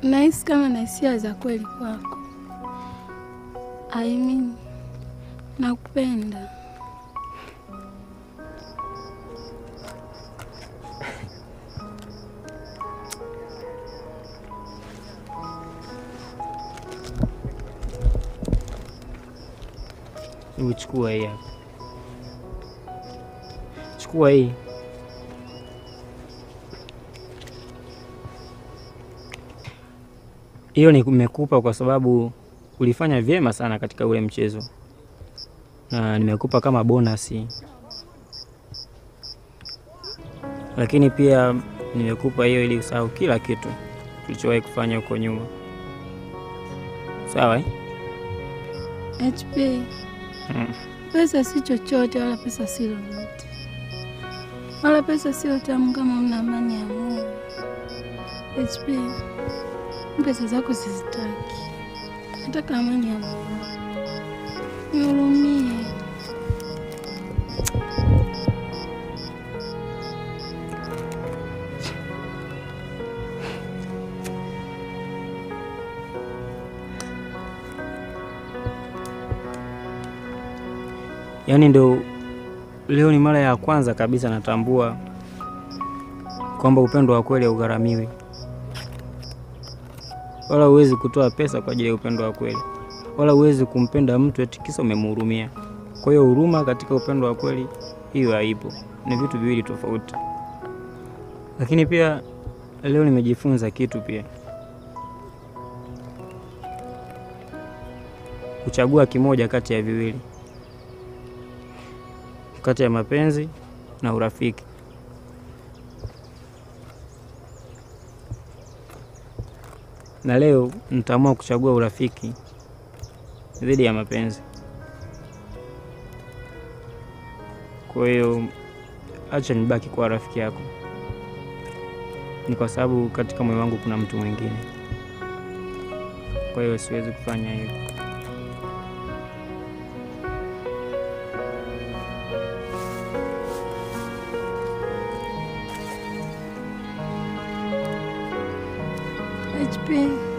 Nahisi kama na hisia za kweli kwako. I mean, nakupenda. Chukua hii hapa. Chukua hii. Hiyo nimekupa kwa sababu ulifanya vyema sana katika ule mchezo. Na nimekupa kama bonus. Lakini pia nimekupa hiyo ili usahau kila kitu tulichowahi kufanya huko nyuma. Sawa eh? HP. Pesa si chochote wala pesa si lolote. Wala pesa sio tamu kama una amani ya Mungu. HP, pesa zako sizitaki. Nataka amani ya Mungu. Nihurumie. Yaani ndo leo ni mara ya kwanza kabisa natambua kwamba upendo wa kweli haugharamiwi. Wala huwezi kutoa pesa kwa ajili ya upendo wa kweli. Wala huwezi kumpenda mtu eti kisa umemhurumia. Kwa hiyo huruma katika upendo wa kweli hiyo haipo. Ni vitu viwili tofauti. Lakini pia leo nimejifunza kitu pia. Kuchagua kimoja kati ya viwili. Kati ya mapenzi na urafiki. Na leo nitaamua kuchagua urafiki dhidi ya mapenzi. Kwa hiyo acha nibaki kwa rafiki yako. Ni kwa sababu katika moyo wangu kuna mtu mwingine. Kwa hiyo siwezi kufanya hivyo. HP.